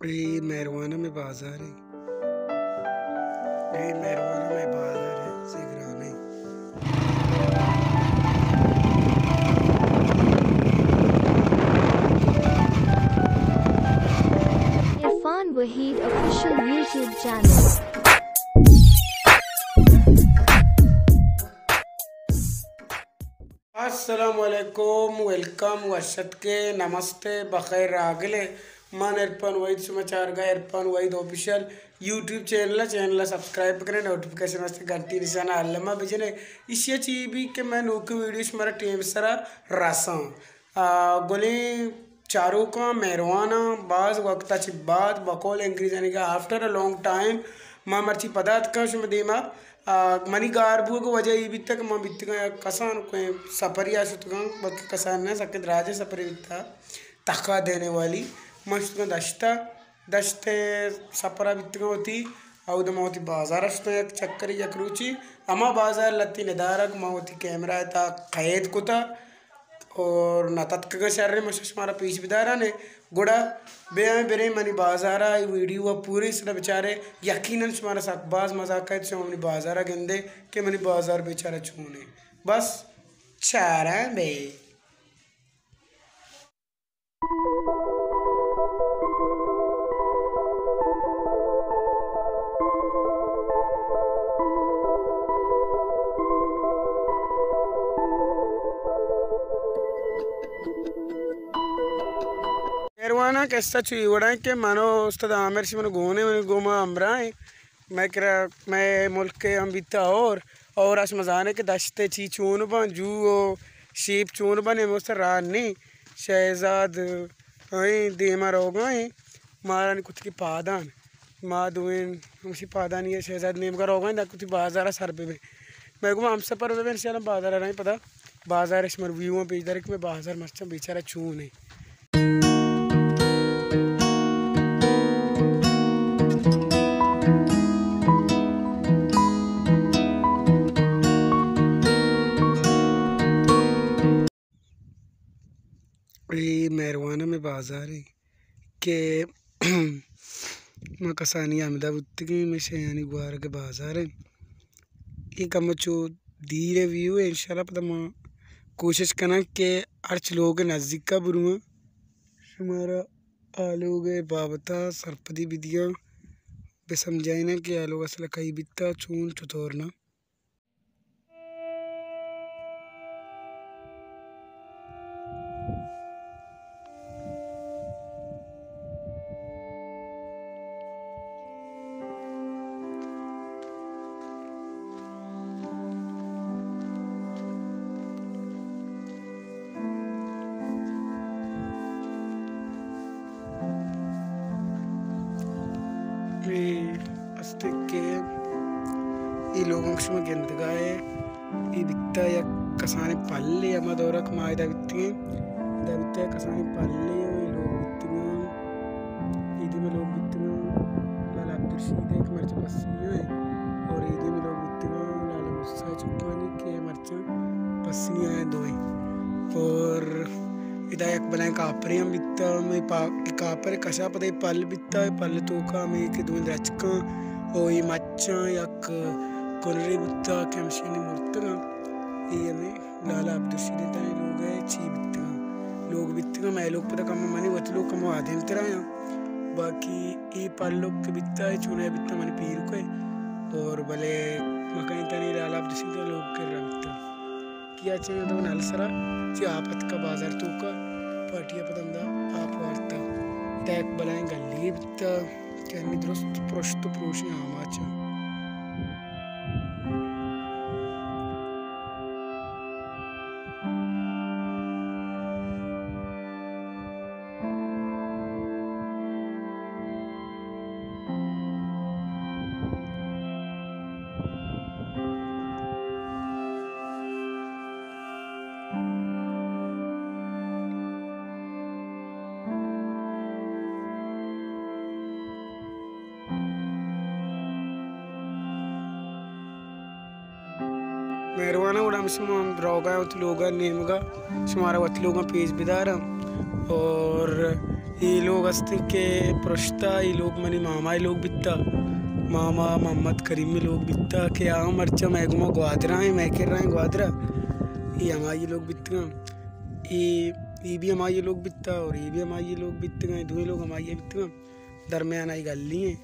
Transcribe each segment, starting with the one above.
اے مہروانہ مئے بازار ایں۔ اے مہروانہ مئے بازار ایں، زگران ایں۔ عرفان وحید آفیشل یوٹیوب چینل۔ السلام علیکم، ویلکم، وش اتکے، نمستے، بخیر راگلے۔ من عرفان وحید، شما چارگا عرفان وحید آفیشل یوٹیوب چینل ءَ، چینل ءَ سبسکرائب بکنے، نوٹیفیکیشن واسطے گھنٹی نشان ءَ الما بجنے۔ ایشی ءَ چی بی کہ مئے نوکیں ویڈیو شمارا ٹیم سرا رساں۔ آ، گلیں چاروکاں، مہرواناں، باز وقت ءَ چہ بعد، بقول انگریزانی گا after a long time، ما مرچی پدا اتکاں شما دیما۔ آ، منی گار بوگ ءِ وجہ اے بیتگ کہ من بیتگاں یک کسانکیں سپرے ءَ شتگاں، بلکہ کسان نہ، سکیں دراجیں سپرے بیتگ، تخا دینے والی۔ من شتگاں دشت ءَ، دشت ءِ سپر ءَ بیتگاں وتی، اودا من وتی بازار ءَ شتاں یک چکرے یک روچے۔ ہما بازار لہتیں ندارگ من وتی کیمرہ ءِ تہا قید کتگ۔ اور نہ تتکگاں شریں، من شمارا پیش بداراں۔ گڑا بیائیں بریں منی بازار ءَ، اے ویڈیو ءَ پوریں سرا بچارے، یقیناً شمارا سک باز مزا کئیت، شما منی بازار ءَ گندے کہ منی بازار بیچارہ چونیں۔ بس چاراں بے۔ مہرواناں، قصہ چو اے وڑا ایں کہ من و استاد عامر شمن گون ایں، من گوما ہمراہ ایں۔ مئے کرا، مئے ملک ءَ ہم بیتا اور، اور اش مزانے کہ دشت ءَ چی چون باں، جو و شیپ چون باں، ہمے واسطہ راہ نی۔ شہزاد ایں دیما روگا ایں، مارانی کتگی پادان۔ ما دوئیں ہمشی پادانی ءَ شہزاد نیمگا روگا ایں، داں کتی بازار ءَ سر ببیں۔ مئے گوما ہمسفر ببیں، انشاءاللہ بازار ءَ رئیں پدا۔ بازار ءَ شمر ویواں پیش داریں کہ مئے بازار مرچاں بیچارہ چون ایں۔ اے مہروانہ مئے بازار ایں کہ ما کسانی ہمدا بوتگیں، مئے شیانی گوارگ ءِ بازار ایں۔ اے کمو چو دیر ءِ ویو ایں، انشاءاللہ پدا ما کوشش کناں کہ ہرچ لوگ ءِ نزیک ءَ برواں، شمارا آ لوگ ءِ بابت ءَ سرپدی بدیاں، بہ سمجھائیناں کہ آ لوگ اصل ءَ کئی بیتا، چون، چطور نہ۔ اے است کہ اے لوگاں کہ شما گندگا ئے، اے بیتا یک کسانیں پلے، ہما دورا کہ ما ادا بیتگیں، ادا بیتا یک کسانیں پلے و اے لوگ بیتگاں۔ اے دیما لوگ بیتگاں لالا عبدالرشید ءِ کہ مرچی پسنی ایں، اور اے دیما لوگ بیتگاں لالا موسیٰ چکانی کہ مرچی پسنی آیاں دوئیں۔ اور ادا یک بلائیں کاپرے ہم بیتا، ہمے پا-، اے کاپر کشا پدا اے پل بیتا، اے پل توکا ہمے کہ دوئیں درچکاں او اے مچاں یک کنرے بوتا کہ ہمشیانی مرتگاں۔ اے ہمے لالا عبدالرشید ءِ تہا لوگ ءِ چی بیتگاں، لوگ بیتگاں، مئے لوگ پدا کمو منی وتی لوگ کمو آدیم ترایاں، باقی اے پل لوگ کہ بیتا، اے چوناہا بیتا منی پیرک ءِ، اور بلے مکائیں تنی لالا عبدالرشید ءِ لوگ کرا بیتا۔ کیا چہ دو نل سرا چہ آپ اتکا بازار توکا، پارٹی ءَ پدا ہمدا آپ وارتا۔ ادا یک بلائیں گلی بیتا کہ انی درست پرشت و پروشیں آماچاں۔ مہرواناں، گڑا ہمے شما ہم روگا وتی لوگا نیمگا، شمارا وتی لوگا پیش بداراں۔ اور اے لوگ است کہ پرشتہ، اے لوگ منی مامائے لوگ بیتا، ماما محمد کریم لوگ بیتا کہ آ مرچا مئے گوما گوادرا ایں، مئے کرا ایں گوادرا۔ اے ہمائی لوگ بیتگاں، اے، اے بھی ہمائی لوگ بیتا اور اے بھی ہمائی لوگ بیتگاں، اے دوئیں لوگ ہمائی بیتگاں۔ درمیان آئی گلی ایں،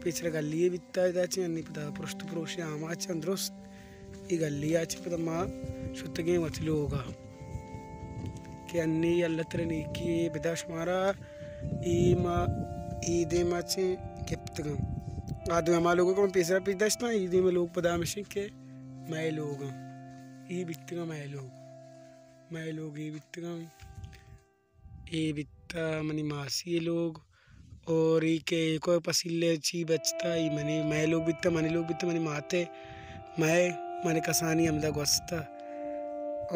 پیسرا گلی بیتا، ادا چہ انی پدا پرشت پروش آماچ ایں درست۔ اے گلی ءَ چہ پدا ما شتگیں وتی لوگ ءَ کہ انی اللہ ترا نیکی بداشت مارا۔ اے ما اے دیم ءَ چہ گپتگاں۔ آ دو ہما لوگ کہ من پیسرا پیش داشتاں، اے دیم ءَ لوگ پدا ہمیش ایں کہ مئے لوگ ایں۔ اے بیتگاں مئے لوگ۔ مئے لوگ اے بیتگاں۔ اے بیتا منی ماسی لوگ، اور اے کہ ایوک ءَ پسیلے چی بچتا، اے منی مئے لوگ بیتا، منی لوگ بیتا، منی ماتے مئے، منی کسانی ہمدا گوستا۔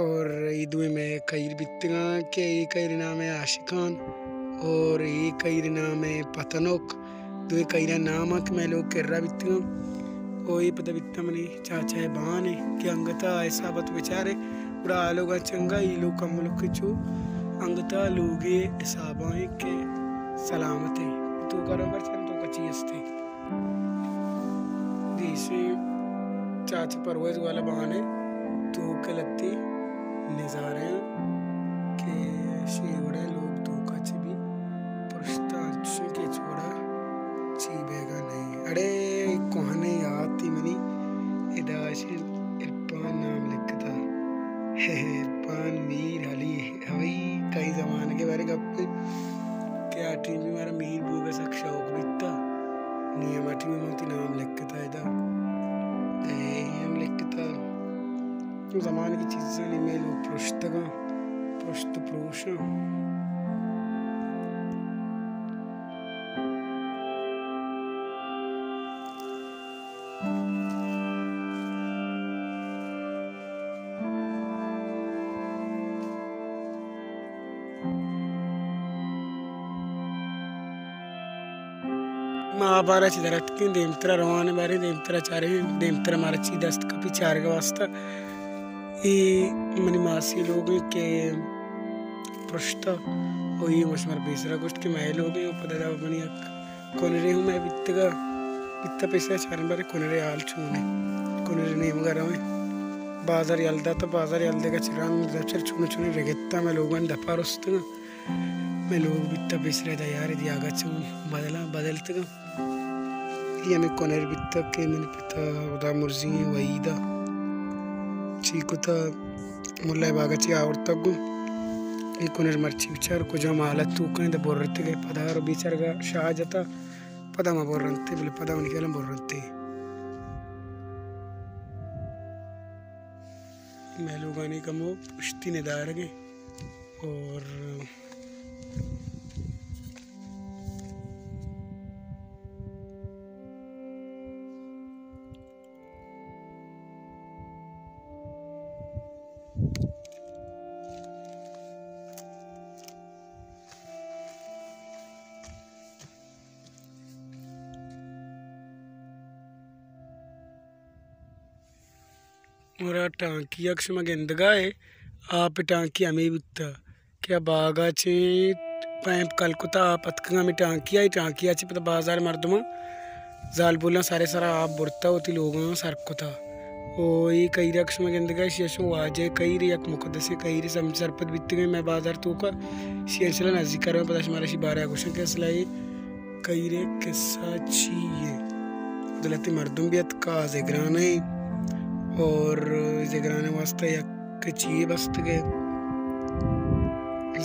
اور اے دوئیں مئے کئیر بیتگاں کہ اے کئیر نام ایں عاشقان اور اے کئیر نام ایں پتنک۔ دوئیں کئیران نام ایں کہ مئے لوگ کرا بیتگاں۔ او اے پدا بیتا منی چاچا ءِ بان ایں کہ انگتا حساب ءَ تو بچارے، گڑا آ لوگا چنگا اے لوگ کم لوگ چو انگتا لوگے حسابا ایں کہ سلامت ایں۔ تو کرا بر چن تو کچی استے۔ دیسے چاچا پرویز والا بان ایں تو کلتی نظارے ایں کہ شیوڑا لوگ تو کچی بھی پرشتہ انچش کہ ہچ وڑا چی بیگا نہ ایں۔ اڑے کوہنیں یاتے منی، ادا اشی عرفان نام لکھتا۔ عرفان میر علی، ہمے کئی زمانگے بارے گپ کہ آ ٹیم بھی مارا میر بوگا سک شوق بیتا۔ نی ہما ٹیم ما وتی نام لکھتا ادا۔ اے ہم لکھتا۔ زمانگی چیزانی مئے لوگ پرشتگاں، پرشت پروشاں۔ ما آ بارا چہ در اتکیں، دیمترا روان ایں، باریں دیمترا چاریں، دیمترا مارا چی دست کپی چارگ ءِ واسطہ۔ اے منی ماسی لوگ ایں کہ پرشتہ، او اے ما شمارا پیسرا گوشت کہ مئے لوگ ایں، او پدا دا منی یک کنرے ہم مئے بیتگا، بیتا پیسرا چاریں باریں کنرے حال چون ایں، کنرے نیمگا رویں۔ بازار یل داتا، بازار یل دگا چہ رند دچر چون چون رگتا مئے لوگانی دپا رستگاں۔ مئے لوگ بیتا پیسرا دا یار دیاگا چون بدلاں بدلتگاں۔ اے ہمے کنر بیتگ کہ منی پتا خدا مرزی ایں وحیدا چی کتا، ملا ءِ باگا چی آورتگ گوں۔ اے کنر مرچی بچار کجام حالت توکا ایں، دا برتگ ئے، پدا رو بیچارگا شاہ جتا، پدا ما برنتے، بلے پدا منی خیالا برنتے۔ مئے لوگانی کمو پشتی ندارگ ایں اور گڑا ٹانکی یک شما گندگا ئے، آپ ٹانکی ہمے بوتا کہ آ باگا چہ پائپ کل کتا، آپ اتکگا ہمے ٹانکی ءَ، ٹانکی ءَ چہ پدا بازار مردماں زالبولاں سرے سرا آپ برتا، وتی لوگاں سر کتا۔ او اے کئیر ءَ کہ شما گندگا ئے، ایشی ءَ شما واجہ کئیر، یک مقدسیں کئیرے سم-، سرپد بیتگیں مئے بازار توکا، ایشی ءَ انشاءاللہ نزیک کرویں، پدا شمارا ایشی بارہ ءَ گوشاں کہ اصل ءَ اے کئیر ءِ قصہ چی ایں۔ دلتی مردم بھی اتکا، زگران ایں اور زگران ءِ واسطہ یک کہ چیے بستگ ئے،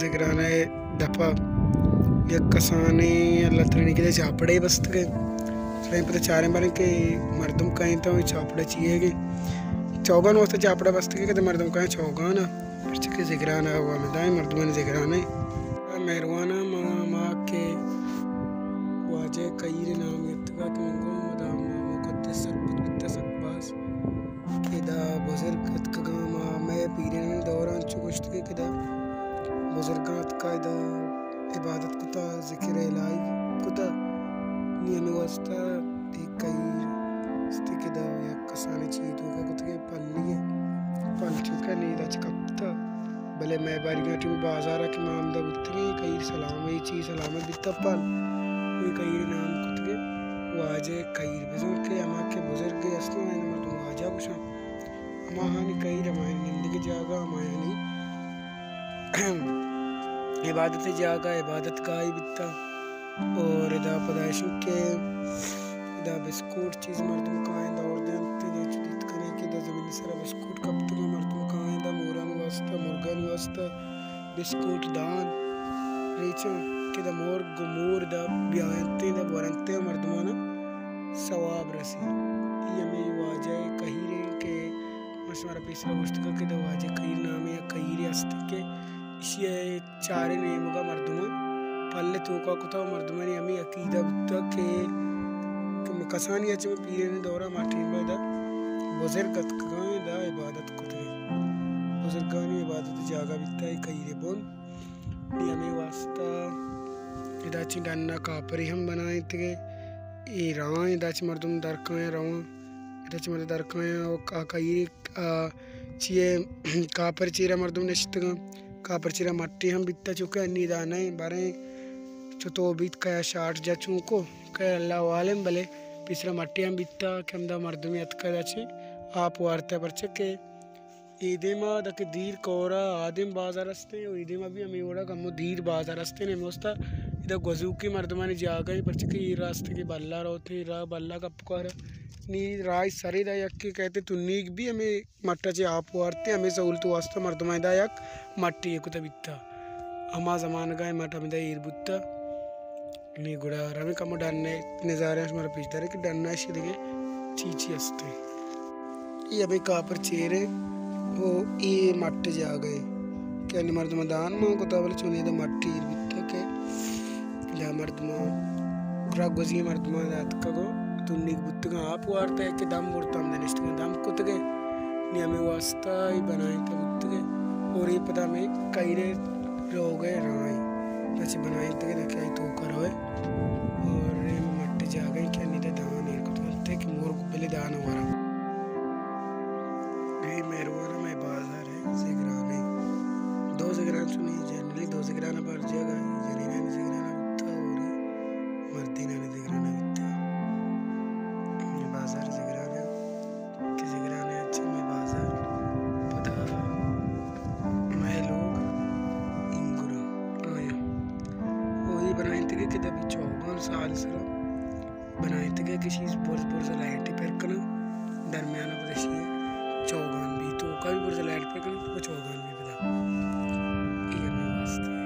زگران ءِ دپ ءَ یک کسانیں اللہ ترا نیکی دے چاپڑے بستگ ئے۔ سریں پدا چاریں باریں کہ مردم کئے انت ءُ چاپڑا چیے گے۔ چوگان واسطہ چاپڑا بستگ ئے کہ مردم کئے چوگان ءَ، پرچہ کہ زگران ءَ و ہمدائیں مردمانی زگران ءَ۔ مہروان ءَ ما، ما کہ واجہ کئیر نام گپتگ ات، من گوں مدام مقدس سرپد بیتہ سک باز۔ کہ ادا بزرگ اتکگاں، ما مئے پیرینانی دور ءَ انچو گوشتگ کہ ادا بزرگاں اتکا، ادا عبادت کتا، ذکر الہی کتا۔ نی ہمے واسطہ اے کئیر استے کہ ادا یک کسانیں چیزے توکا کتگ ئے، پلی ئے، پل چوکا نی ادا چہ کپتا۔ بلے مئے بارگاں ٹیم بازار ءَ کہ ما ہمدا بوتگیں، کہیر سلام، اے چی سلامت بیتا پل، اے کہیر نام کتگے واجہ کہیر، بزاں کہ ہما کہ بزرگے استاں، آیانی مردم واجہ گوشاں۔ ہماہانی کہیر، ہمایانی نندگ جاگہ، ہمایانی عبادت جاگہ، عبادت گاہے بیتا۔ اور ادا پدا اشی کہ ادا بسکوٹ چیز مردم کاینت، دور دینت، ادا چو دیت کنے کہ ادا زمین سرا بسکوٹ کپتگاں، مردم کاینت، ادا مورانی واسطہ، مرگانی واسطہ بسکوٹ دان ریچاں کہ ادا مرگ و مور ادا بیاینت، ادا ورنت، مردمانا ثواب رسی۔ ای ہمے واجہ کہیریں کہ ما شمارا پیسرا گوشتگا کہ ادا واجہ کہیر نامے یا کہیرے ہستی کہ اشی چاریں نیمگا مردماں پل توکا کتا و مردمانی ہمے عقیدہ بوتا کہ، کہ کسانی ءَ چہ پیرین دورا ما ٹیم ادا بزرگ اتکگاں، ادا عبادت کتگاں۔ بزرگانی عبادت جاگہ بیتا اے کہیر بن۔ نی ہمے واسطہ ادا چہ ڈنا کاپرے ہم بنائینتگے۔ اے رواں، ادا چہ مردم درکاں رواں۔ ادا چہ مردم درکاں و آ کہیر آ، چیئے، کاپر چیرا مردم نشتگاں۔ کاپر چیرا مٹی ہم بیتا، چونکہ انی ادا نئیں، باریں چو تو بیت کیا شاٹ جا چونکو، کہ اللہ عالم، بلے پیسرا مٹی ہم بیتا کہ ہمدا مردمے اتکا ادا چہ آپ وارتا، پرچہ کہ اے دیما ادا کہ دیر کورا آدم بازار استیں، و اے دیما بھی ہمے وڑا کمو دیر بازار استیں، ہمے واسطہ ادا گوزوکی مردمانی جاگہ ایں، پرچہ کہ اے راستے کہ بلا روتے، راہ بلا کپ کارا، نی راہ سرے دا یکے کہتے تنیگ بھی ہمے مٹ ءَ چہ آپ وارت، ہمے سہولت واسطہ مردماں ادا یک مٹے کتہ بیتہ۔ ہما زمانگ ءَ اے مٹ ہمدا ایر بوتہ۔ نی گڑا ہمے کمو ڈن ءِ نظارہ شمارا پیش داریں کہ ڈن ءَ اشی دگہ چی چی است۔ اے ہمے کاپر چیر ءِ و اے مٹ جاگہ ءِ کہ انی مردماں دان مان کتہ، بلے چونیں ادا مٹے ایر بوتہ کہ ادا مردماں، گرا گوزی مردماں ادا اتکگ و تنیگ بوتگاں، آپ وارتہ، یکے دم برتہ ہمدا نشتگاں دم کتگے۔ نی ہمے واسطہ اے بنائینتہ بوتگے۔ اور اے پدا ہمے کہیر ءِ روگ ءِ راہ ایں۔ ادا چہ بنائینتگے، ادا کہ آئی توکا روئے۔ اور اے مٹ جاگہ ایں کہ انی ادا دان ایر کتگ انت کہ مرگ بلے دان وراں۔ اے مہروان ءِ مئے بازار ءِ زگران ایں۔ دو زگران چونیں جنرلی دو زگران ءَ بار جاگہ ایں، جنینانی زگران ءَ بوتہ اور مردینانی زگران ءَ بوتہ۔ اے بازار زگران ءِ کہ زگران ءَ چہ مئے بازار پدا مئے لوگ اینگرا آیاں۔ او اے بنائینتگے کہ دبی چوگان سال سرا بنائینتگے کہ اشی برز برز لائٹے پر کناں، درمیان ءَ پدا اشی چوگان بی، توکا بھی برز لائٹ پر کناں، تو چوگان بی پدا۔ اے ہمے واسطہ ایں۔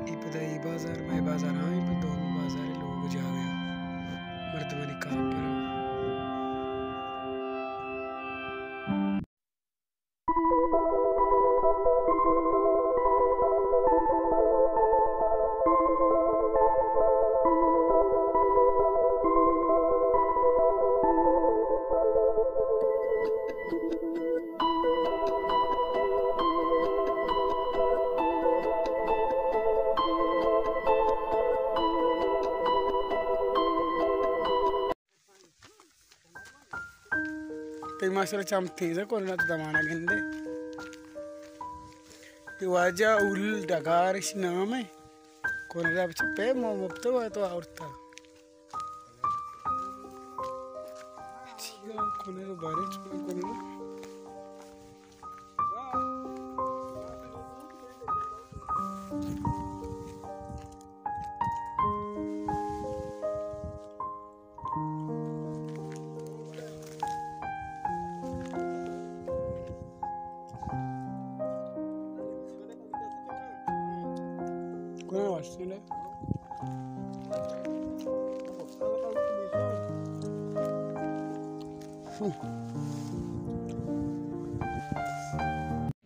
اے پدا اے بازار، مئے بازار، ہاں، اے پدا دومی بازار ءِ لوگ جاگہ ایں۔ مردمانی کاپر۔ تئی ماشاءاللہ چم تیز ایں، کونرا تو دمانا گندے۔ اے واجہ اول ڈگار اشی نام ایں۔ کونرا بچہ پہ مو مپتو ہے تو آورتا۔ ٹھیک ہے، کونرا بارے چکا کونرا۔ کجا واسطے نے؟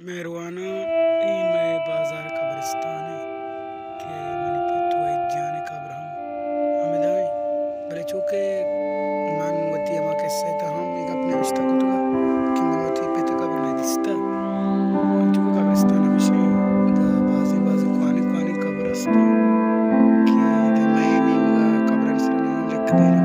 مہرواناں، اے مئے بازار قبرستان ایں کہ منی پت وحید جان ءِ قبر ہم ہمدا ایں، بلے چونکہ من وتی ہما قصہ ءِ تہا ہم اے گپ نبشتہ کتگ کہ من وتی پت ءِ قبر نہ دیستہ، چونکہ قبرستان ہمیش ایں، ادا بازیں بازیں کوانیں کوانیں قبر است کہ ادا مئے نیمگ ءَ قبرانی سرا نام لکھ دئے۔